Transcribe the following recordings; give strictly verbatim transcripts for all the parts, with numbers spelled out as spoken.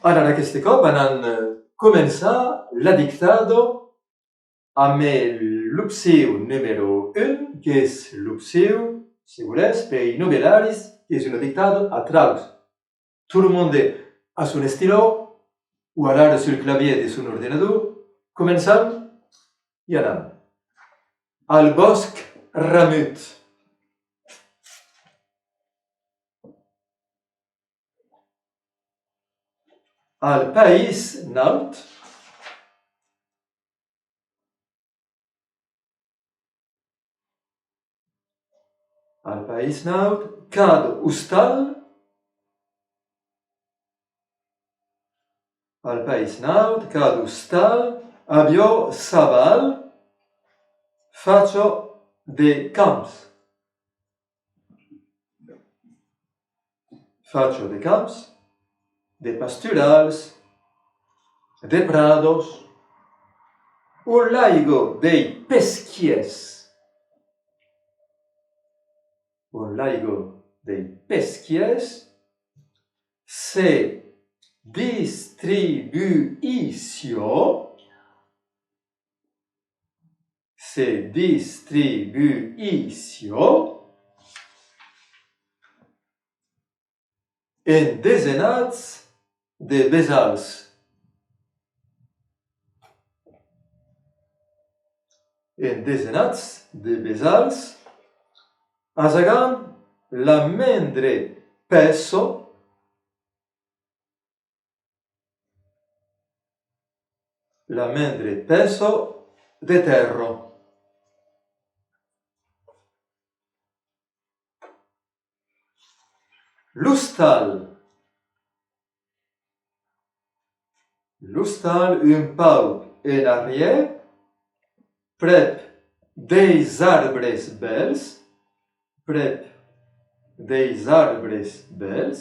Ara, d'aqueste còp, anam, eh, començar la dictada amb l'opcion numèro un, qu'es l'opcion, se volètz, pei novelaris, qu'es una dictada a traucs. Tot lo monde a son estilò, o alara sul clavièr de son ordenador. Començam, i anam. Al bòsc ramut. Al País Naut. Al País Naut, cada ostal. Al País Naut, cada ostal aviá saval facha de camps. Facha de camps, de pasturals, de pradas, ont l'aiga dei pesquièrs, ont l'aiga dei pesquièrs se distribuissiá, se distribuissiá en desenats de besals. En desenats de besals, asagant la mendre pèça, la mendre pèça de tèrra. L'ostal. L'ostal un pauc en arrièr, prèp deis arbres bèls, prèp deis arbres bèls.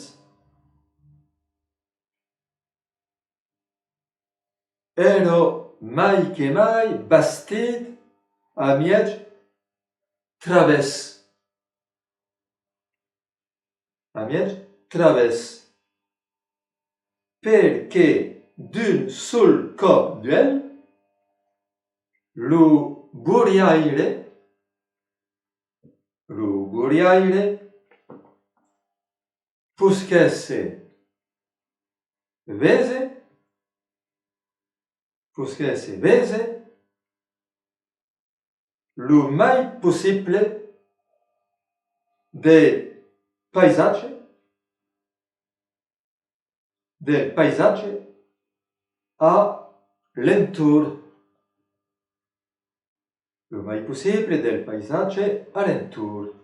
Èra mai que mai bastit a mièg travèrs. A mièg travèrs. Perque d'un sol còp d'uèlh, lo boriaire, lo boriaire, posquèsse véser, posquèsse véser lo mai possible de paisatge, del paisatge a l'entorn. Lo mai possible del paisatge a l'entorn.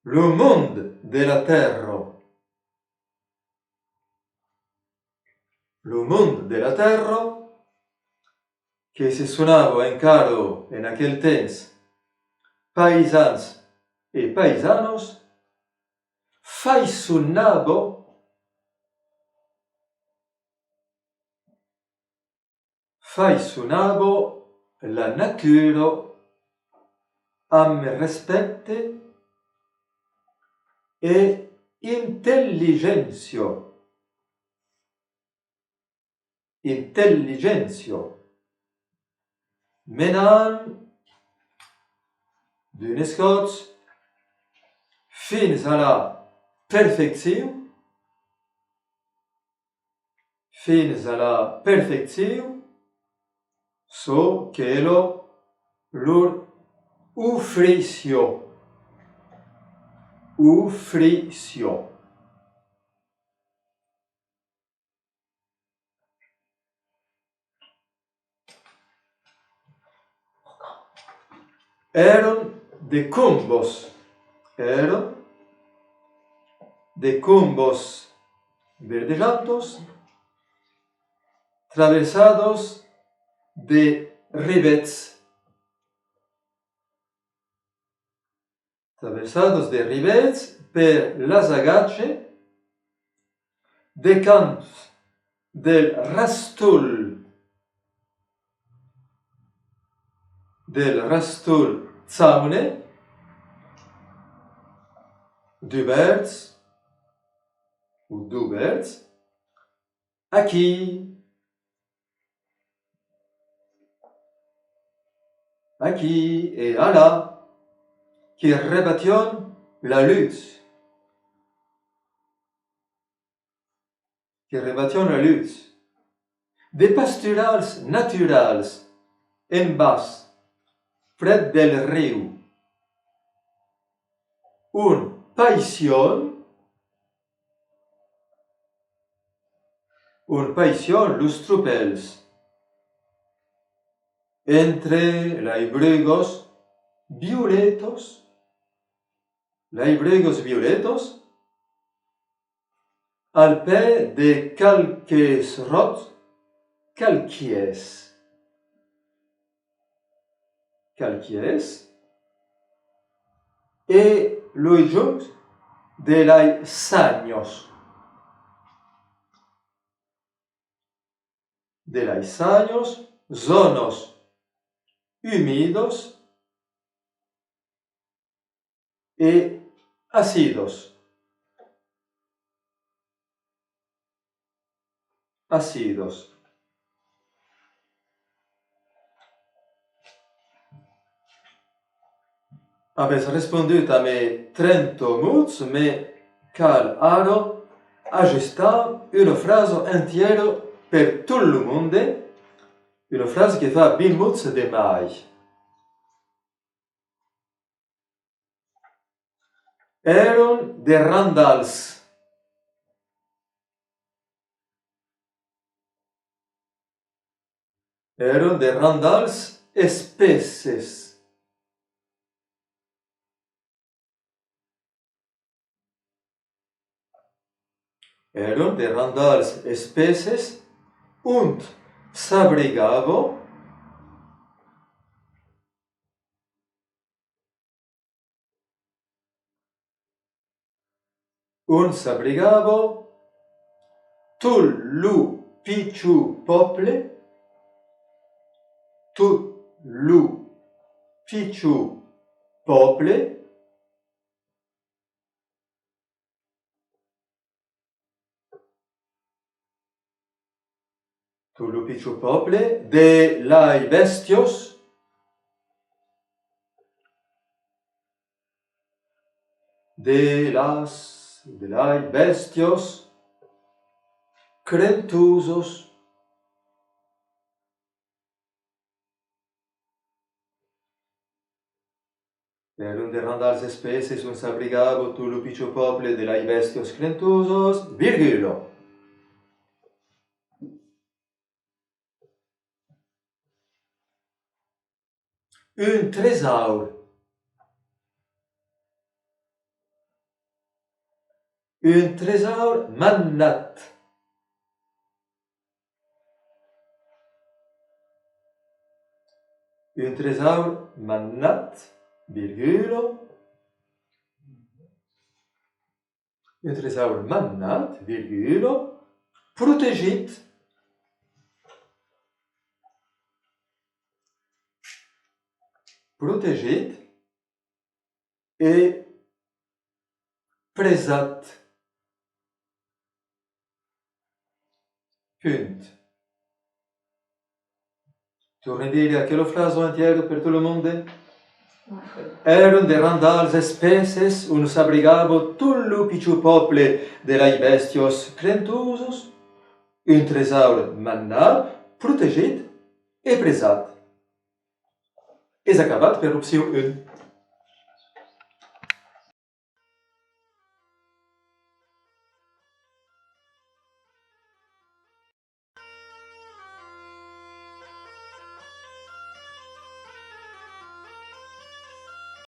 Lo mond de la tèrra. Lo mond de la tèrra, que se sonava encara en aquel temps paisans e paisanas, faiçonava, faiçonava la natura amb respècte e intelligéncia. Intelligéncia. Menant d'unes còps fins a la perfeccion, fins a la perfeccion, çò qu'ela lor ofrissiá. Ofrissiá. Èran de combas, èran de combas verdejantas, traversadas de rivets. Traversadas de rivets per l'asagatge de camps del rastol, del rastol Chaune, dubèrts o dubèrts aquí, aquí e alà, que rebatián la lutz. Que rebatián la lutz. De pasturals naturals en bas, prèp del riu. Un paissián, un paissián, los tropèls, entre las brugas violetas, las brugas violetas, al pè de qualques ròcs calquièrs. Calquièrs. E lo jonc de las sanhas. De las sanhas, zònas umidas e acidas. Acidas. Avètz respondut amb trenta mots, me cal ara ajustar una frasa entièra per tot lo monde, una frasa que fa vint mots de mai. Èran de randals. Èran de randals espesses. Èran de randals espesses ont s'abrigava, ont s'abrigava tot lo pichon pòble, tot lo pichon pòble, tot lo pichon pòble de las bèstias, de las, de las bèstias crentosas. Èran de randals espesses ont s'abrigava tot lo pichon pòble de las bèstias crentosas, virgula. Un tresaur. Un tresaur manat. Un tresaur manat, virgula. Un tresaur manat, virgula, protegit. Protegit e presat. Punt. Torni dire aquela frasa entièra per tot lo monde. Èran de randals espesses ont s'abrigava tot lo pichon pòble de las bèstias crentosas, un tresaur manat, protegit e presat. Es acabat per l'opcion un.